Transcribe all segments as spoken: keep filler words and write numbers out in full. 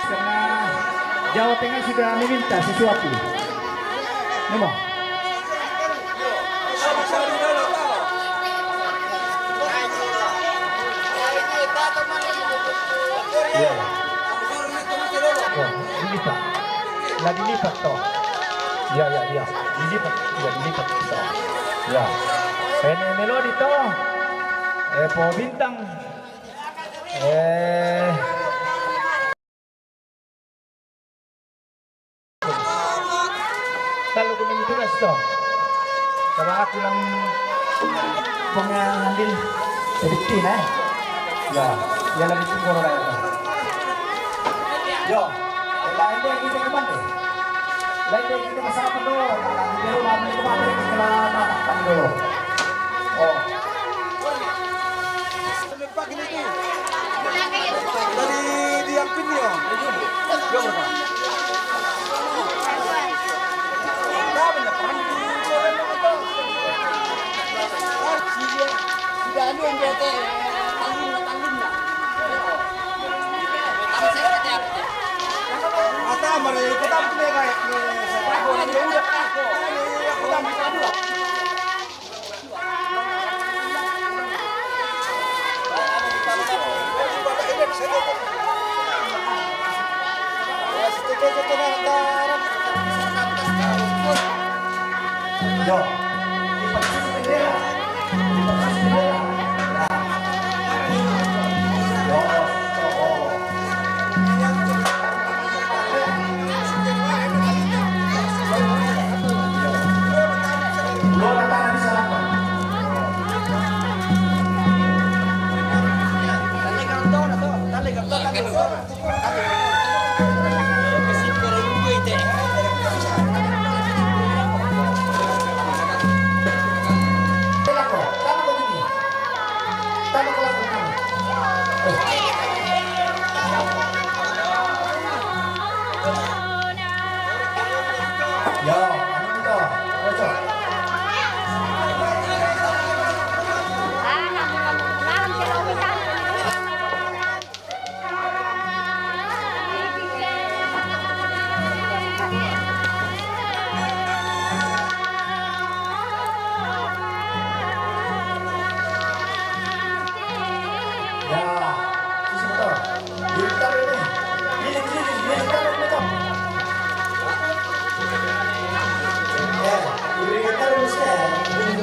Karena Jawa Tengah sudah meminta sesuatu. Nemo. Ya. Oh, dilipat. Lah dilipat toh. Ya, ya, ya. Dilipat, ya dilipat toh. Ya. Ini melodi toh. Eh, po bintang. Eh. Kalau ko tugas toh. Coba aku lang pengambil sedikit eh. Ya, ya lagi tunggu orang lain. Yo, lain dia kita kemana? Lain dia kita masalah penuh. Di rumah ini kemana kita makan dulu. Oh. Dari di Ampin ya. Sudah anu yang dia teh, tanggung, tanggung lah. Ata mari kita punya kayak ni. Aku dah, aku dah. Yo,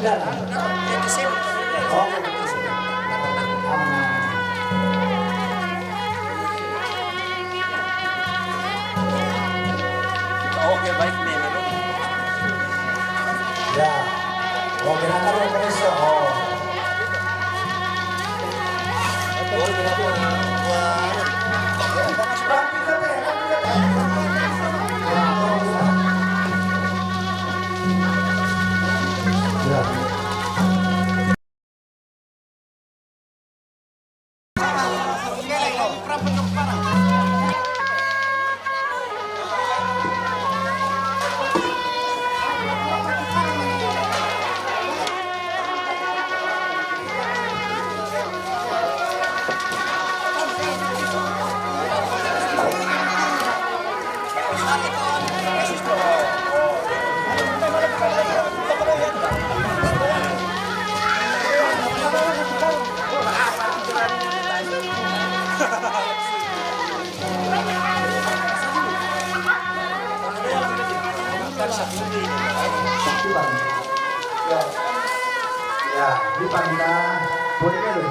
Dalam. Oke. Oke, baik nih. Ya. Oke, nanti mau periksa. Oh. Ya. Ya, ya, di panggilan boleh dulu.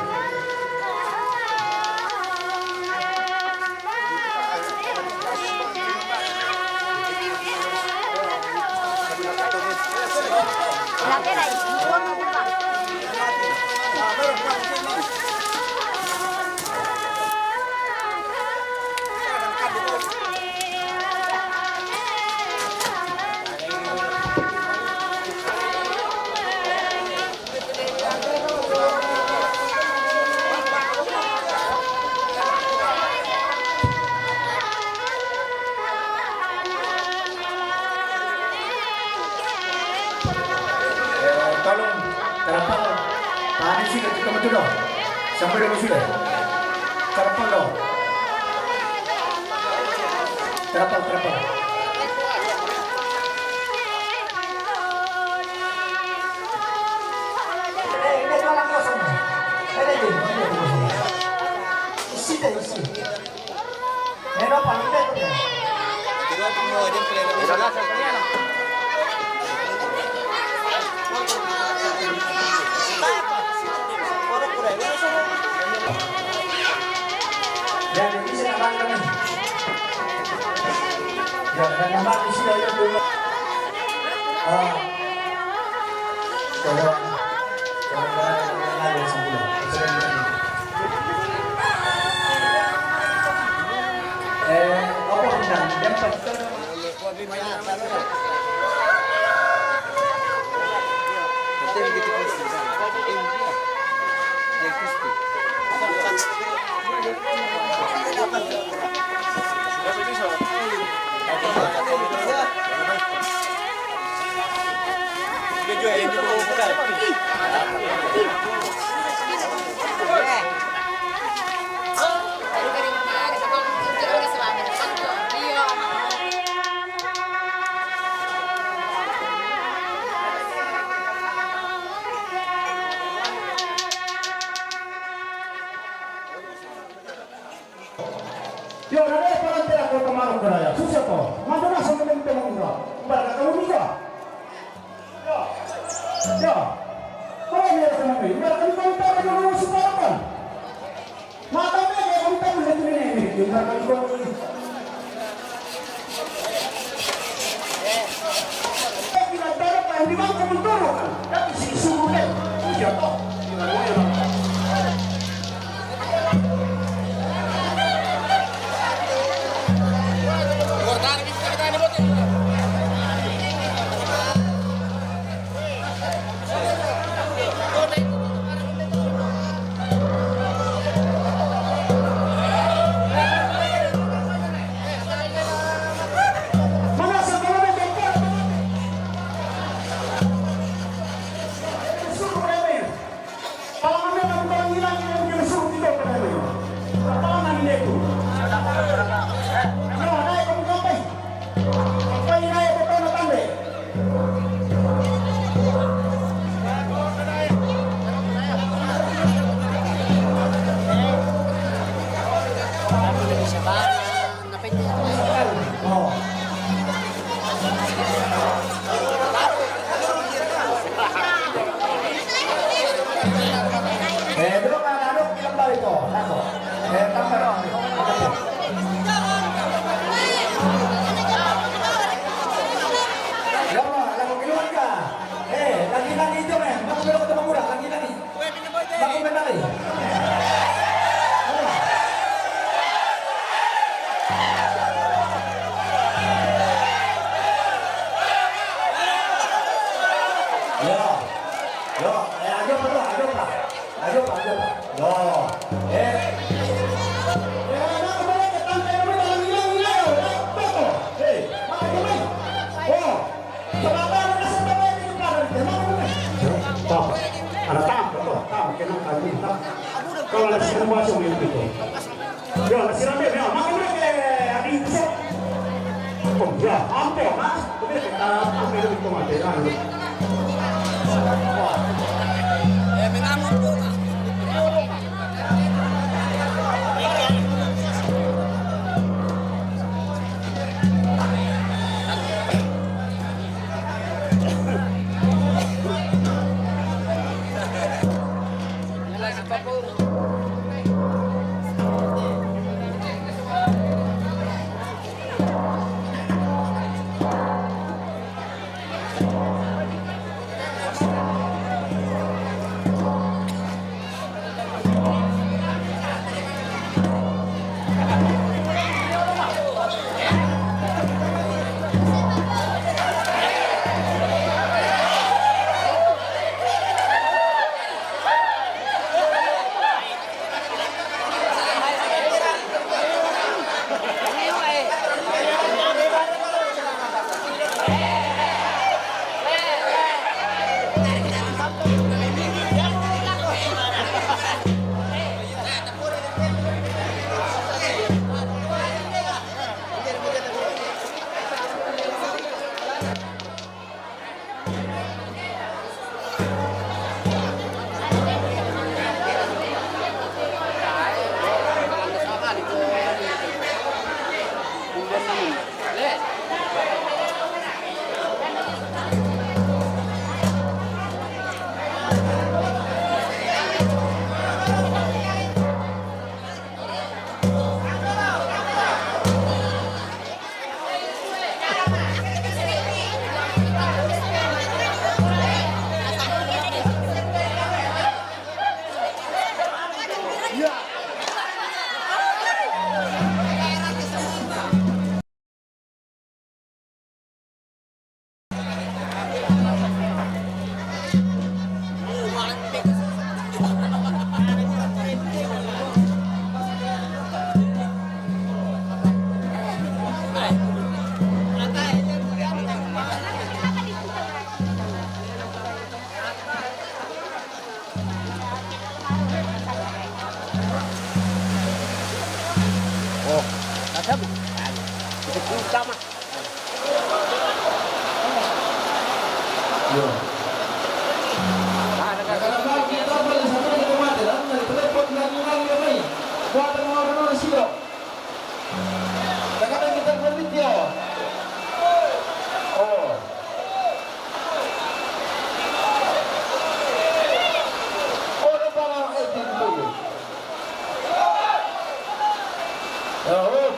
Eh, tolong, terapal. Tahan sih, kita betul dong. Sampai dulu sudah. Terapal dong. Terapal, terapal. Eh, ini ruangan kosong. Ini, ini, ini kosong. Isi deh, isi. Ini apa? Ini apa? Yang bisa nambah kami. Ya, dan nambah di sini aja dulu. Ah. Coba. Coba, coba, coba, coba, coba. Eh, apa bintang? Yang pasti Yo, na dai para tera ko kamaro karaya. Susa to. Mando na sa mendo mendo. Para ka kalumi ka. Yo. Yo. Para mi ka kalumi. Para ka kalumi ka. Ala sira mo aso mo ito. Yo, ala sira me, me, ma, hombre, que a mí, so. Con, ya, ampe, ma, hombre, que está, hombre, que toma, te da, eh, me da mucho, ma. Oh, kata bu. Kita cium sama. Yo. Nah, ada kata. Kata bu, kita boleh sampai kita mati, dan dari telepon dan ngurang dia mai. Buat orang-orang sih, dok. Takana kita permit ya. Oh. Oh, lupa lah, eh, pintu. Ya, oh.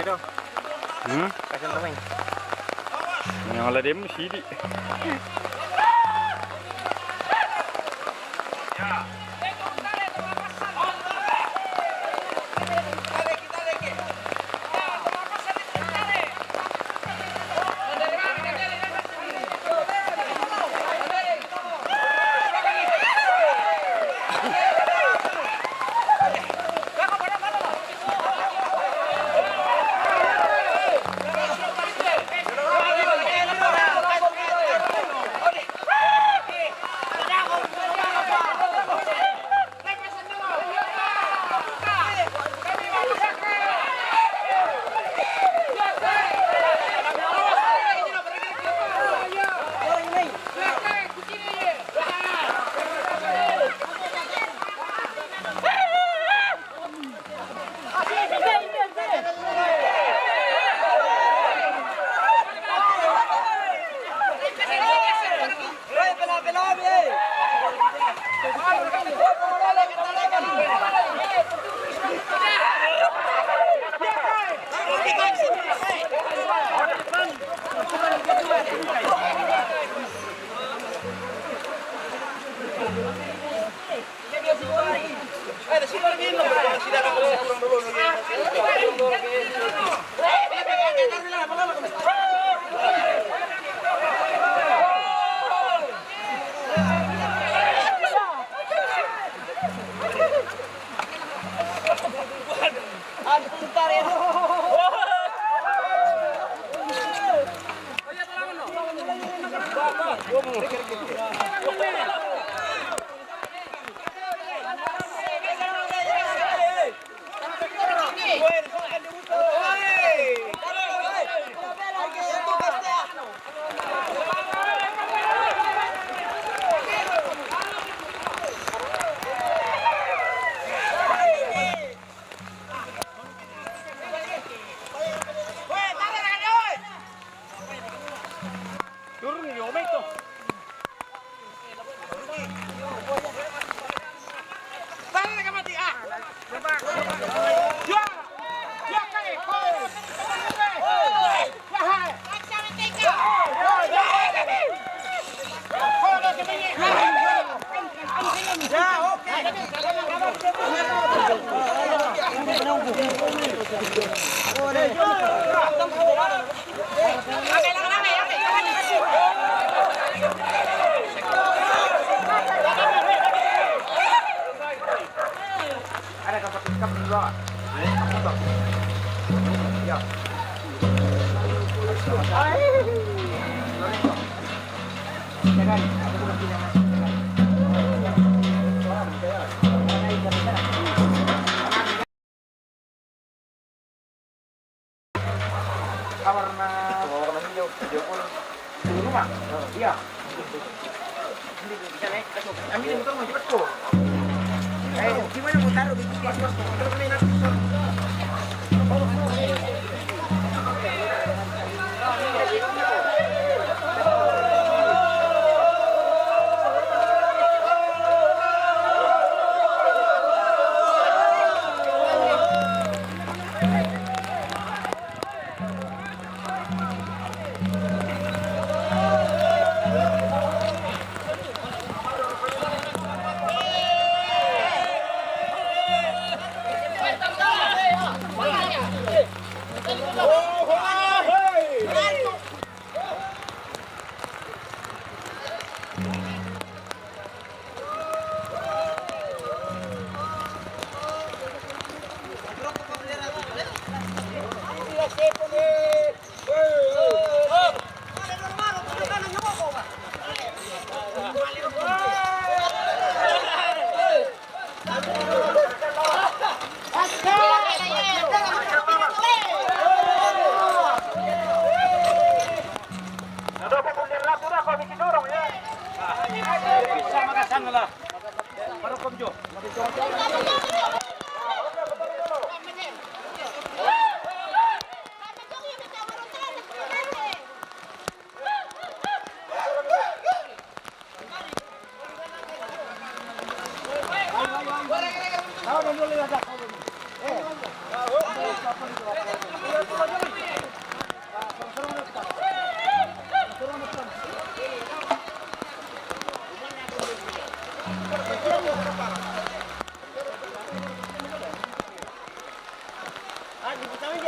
Hmm? Yang ala dem sidi. Warna, warna hijau, hijau kuning. Di rumah? Iya. Ambil motor mau cepat tuh. Eh, gimana mau taruh di sini? Bisa makan sana lah. Baru kau jo.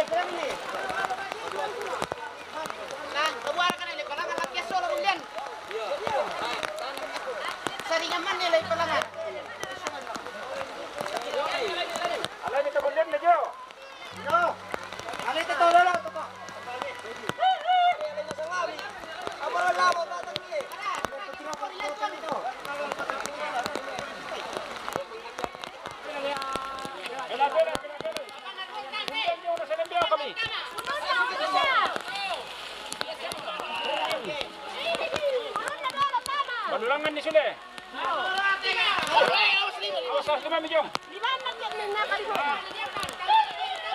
Nah, keluarkan ini, palangan lagi solo kemudian. Saringan mana lagi palangan? Alai kita boleh na jo. Yo. Alai kita tahu dulu, Toto. Apa lama datang ni? Bela, bela, bela, bela. Manulangan ni sule. Awas, awas, lima mi jong.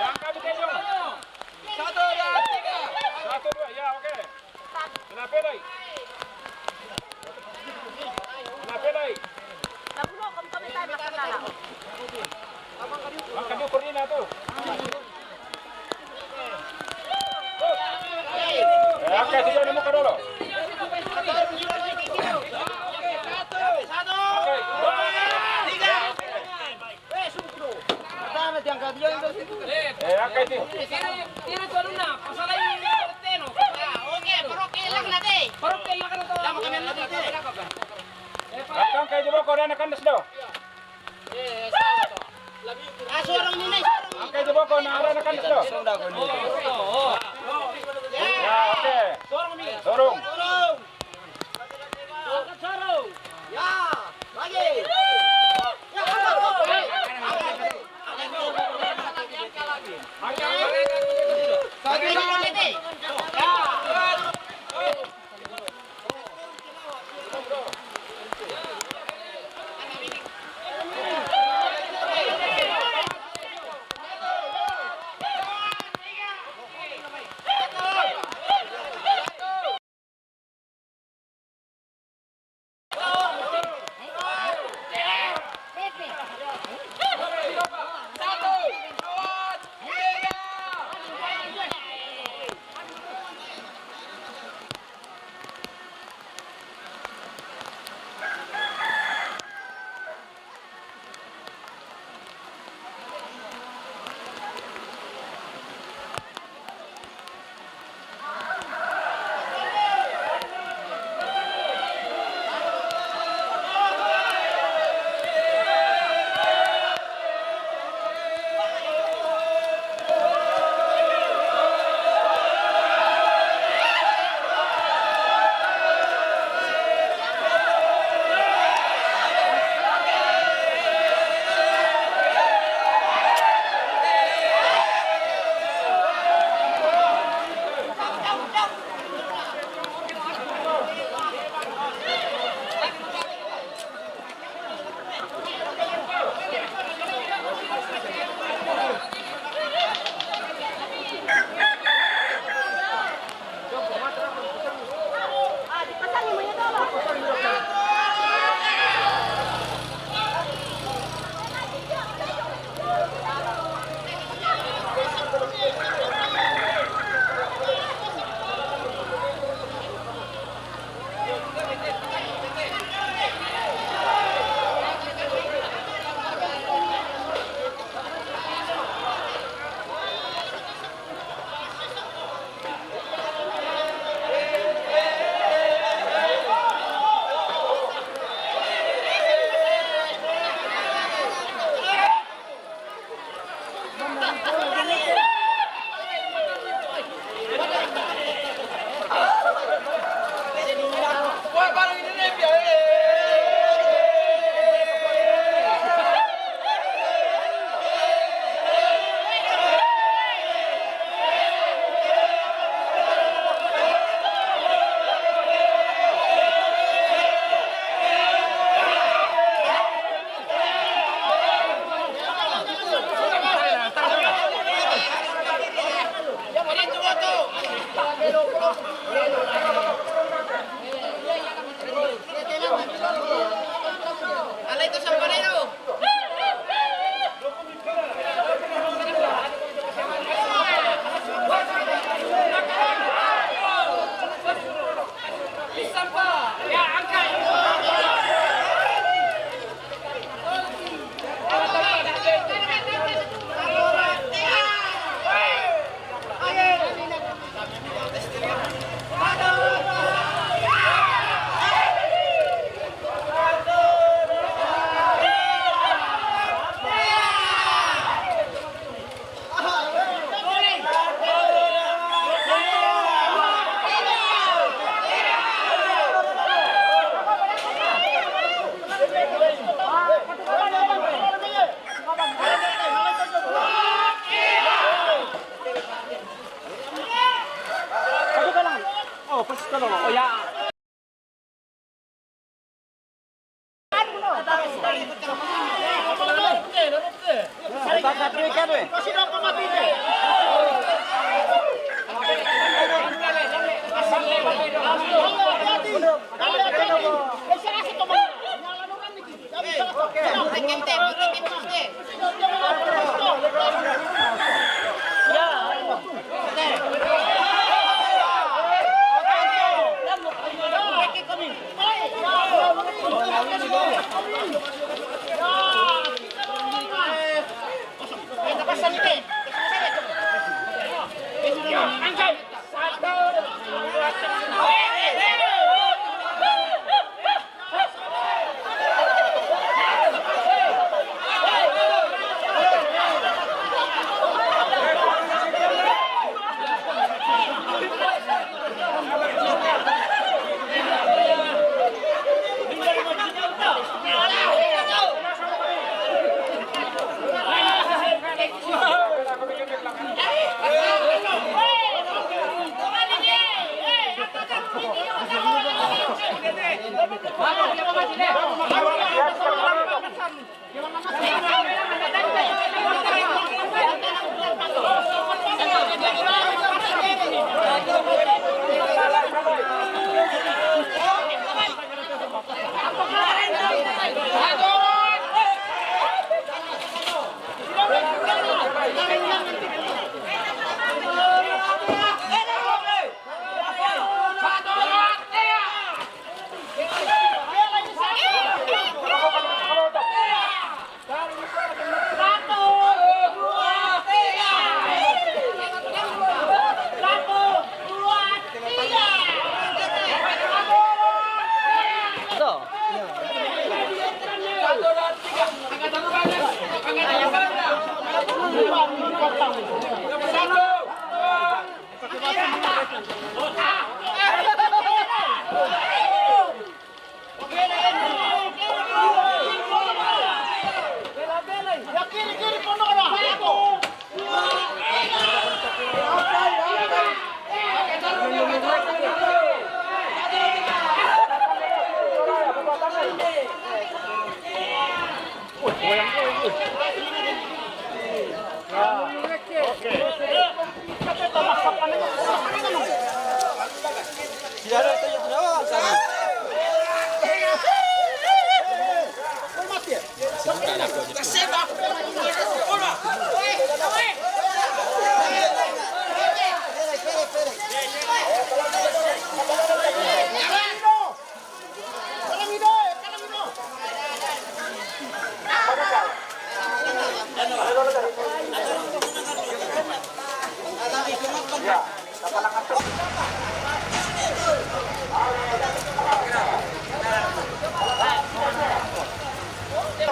Yang kami ke jong. Satu, dua, tiga. Satu, dua, ya, oke. Kenapa, Dai? Kenapa, Dai? Bang, kan diukur ni, nah, tu. Eh, angkat, tiga, ni muka dulu. Oke. Eh, angkat, tiga. Tira, tira tu aluna, pasal lain teno. Ah, oke, paroke lang na, deh. Paroke lang na to. Tama kami na, deh. Angkat, tiga, boko, ada anak kandas do. Ah, sorong ini, sorong ini. Angkat, tiga, boko, na ada anak kandas do. Ya, oke. Sorong ini. Sorong. Sorong. Angkat, sorong. Ya, lagi. Ya, angkat, sorong.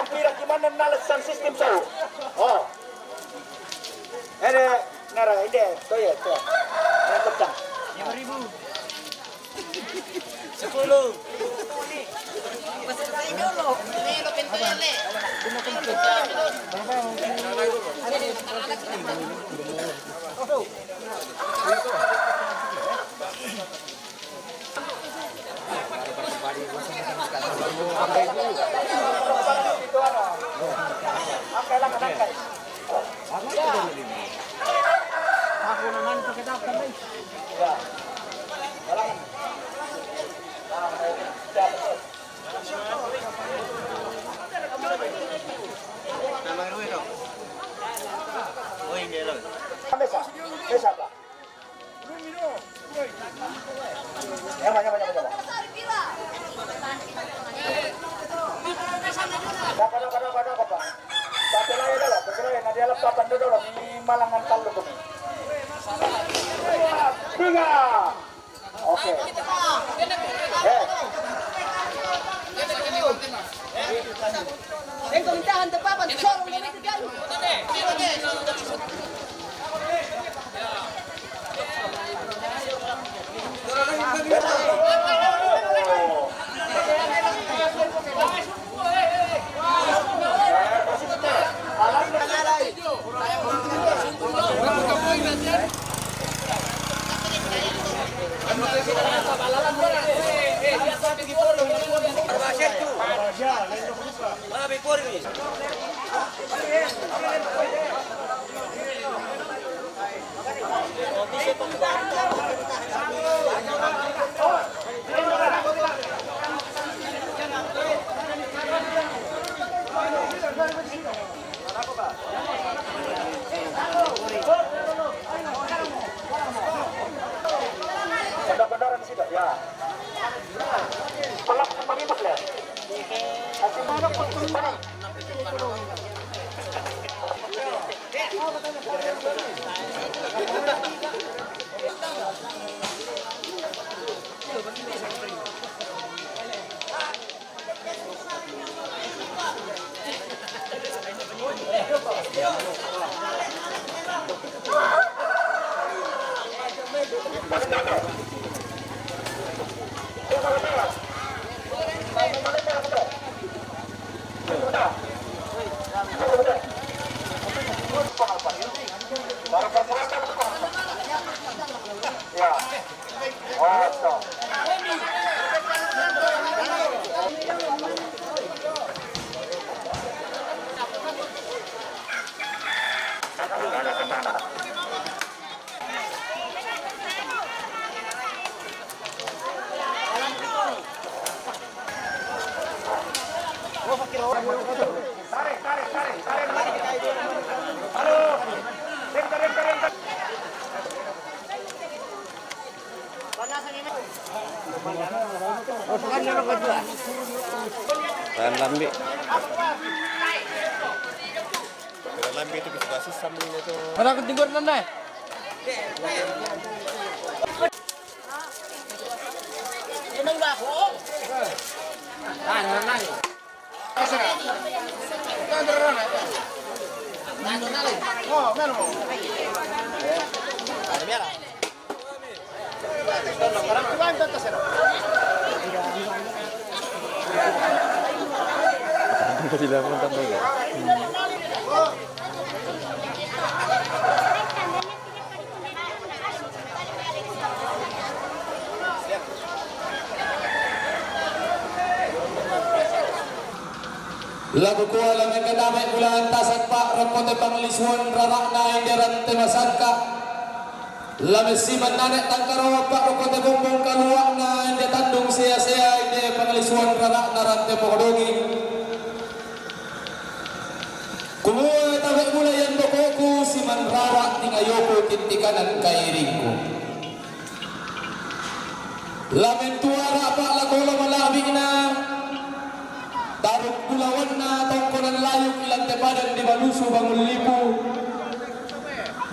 Pira ki mana nala sound system sau? Oh. Ede, nara, ide, toye, toye. Yang pecah. Sepuluh. Mesa, mesa, Pak. Nyama, nyama, nyama, nyama. Dapat, dapat, dapat, dapat, Pak. Pakai layar dulu, pakai layar. Nanti alat papan dulu, dulu. Ini malangan talu kami. Tiga. Oke. Eh. Tahan lambi. Tahan lambi itu bisa basis sambil itu. Mana aku tinggal nanda. Tidak mau tambah ya. Laku kua lame katabe bulan tasak pak rokkote panglisuan rara'na ende rante masangka. Lame siman nane tangkarawa pak rokkote bombong kalua'na ende tandung sea-sea ende panglisuan rara'na rante pokodongi. Kumua tabe bula yan bokoku siman rara tingayoku tintikanan kairingku. Lamentuara pak lako lo mala'bi'na, taruk bulawanna tongkonan layuk ilante padan di balusu bangun lipu.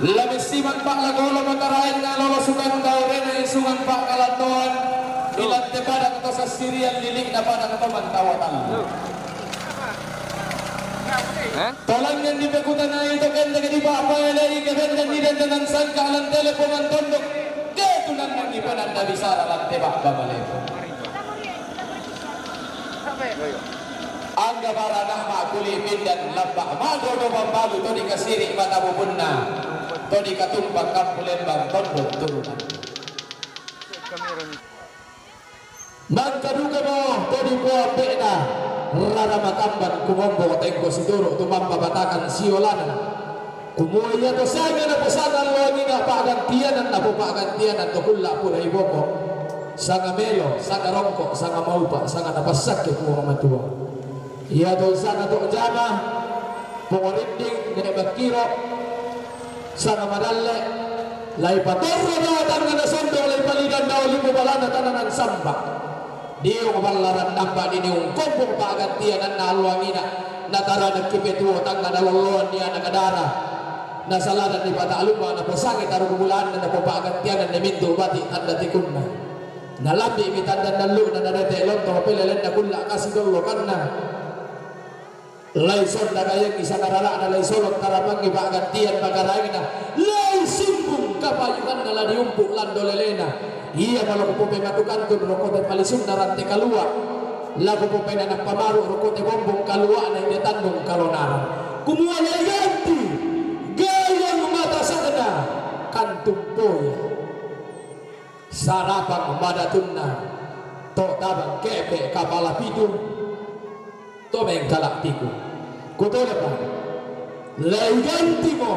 Lamessiman pak lako lo mataraenna lolo sukan daurena isungan pak kalantoan ilante padan to sassirian lilikna padan to mantawa tallu. Hah? Tolangngan dipekutanai to kendek dipa'paelei kebendan nidendenan sangka lan telepongan tondok. Ketunangngan dipenanda bisara lan tebak bamalepo. Angga barana ma'kuli pindan lamba' madodo bambalu to dikasiri' mata bubunna to dikatumpak kampu lembang tondok turunan. Mangka dukamo to dipoambe'na rara makamban kumombo tengko situru' tumamma batakan siolana. Kumua iato sanga naposanga alloangina pa'gantianan napopa'gantianan to kulla' pura iboko. Sanga melo, sanga rongko', sanga maupa', sanga napassakke Puang Matua. Iato sanga to jama, pongorinding, nene' makkiro, sanga madalle, lai patorro dao tangnga na sondong, lai palidang dao limu balana tananan samba. Diong ballaran namba dini ungkombong pa'gantiananna alloangina, nataranakki petuo tangnga na lolloan ni ana' kadara, nasaladan ni pata'lumma, naposangi taruku bulaanna, napopa'gantianan ni mintu' bati' tanda tikunna. Nalambi'mi tandanna allu'na, nadete' lonto' pelelenna kulla' kasi' dollokanna. Lai sonda kayangi sangarara'na, lai solong tarapangi pa'gantian pakaraengna, lai simbung kapayunganna la diumpu' lando lelena. Ia malo kupopematukantun rokkote palisunna rante kalua', la kupopenanappa maru' rokkote bombong kalua'na inde tandung kalonaran. Kumua lai ganti gayang matasakna kantumpoya. Sarapang madatunna to' tabang ke'pe' kapala pitu to mengkala' tiku. Kutolapa, lai gantimo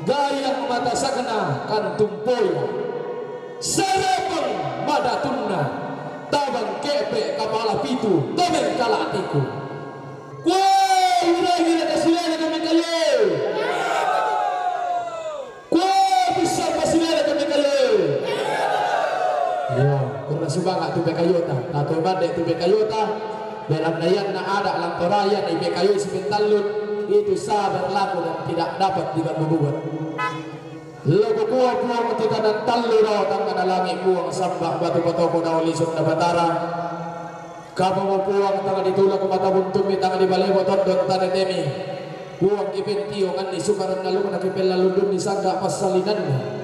gayang matasakna kantumpoya, sarapang madatunna tabang ke'pe' kapala pitu tomengkala'tiku. Kuo ira-ira kasilele kami kayo. Kuo pissang pasilele kami kayo. Iyo, kurre sumanga' tu pekayota, tatoi mande' tu pekayota, belanna ianna ada' lan Toraya nipekayoi sipentallun, itu sah berlaku dan tidak dapat diganggu gugat. Loko kuo Puang titanan tallu dao tangngana langi' Puang samba' batu patoko dao lisunna Batara. Kapomo Puang tang ditulak mata buntummi tang dibalemo tondon tanetemi. Puang kipentio nganni sukaran alukna kipellallundunni sangga' passalinanna.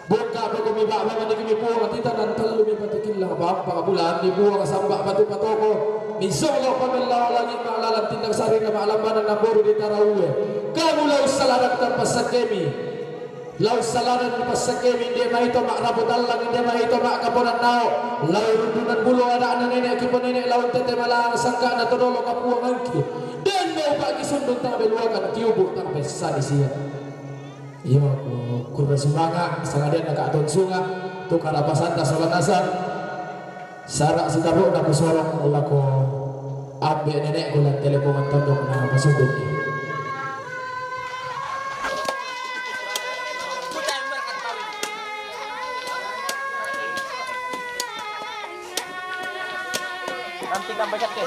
Bongka' pokomi ba'ba manikmi Puang titanan tallumi patikillang bampa bulaanni Puang samba' batu patoko. Misolo pamellao langi' ma'lalan tindak sarina ma'lambanan namboru di taraue. Kamu la ussalarang tappassakkemi. La ussaladanni passakkemi inde mai to ma'rapu tallang inde mai to ma'kaponan nao'. La urundunan bulo ada'na nene' kiponene' la untete malaang sangka'na to dolo kapuangangki. Den naupa'ki sundun tang beluakan kiubu' tang pessani sia. Iyo ku kurre sumanga' sangadianna ka'tonsunga' tu karapasanta sola nasang. Sara' sitabu'na kusorong lako ambe' nene'ku lan telepongan tondok na pasundunni. Nanti kan banyak ya.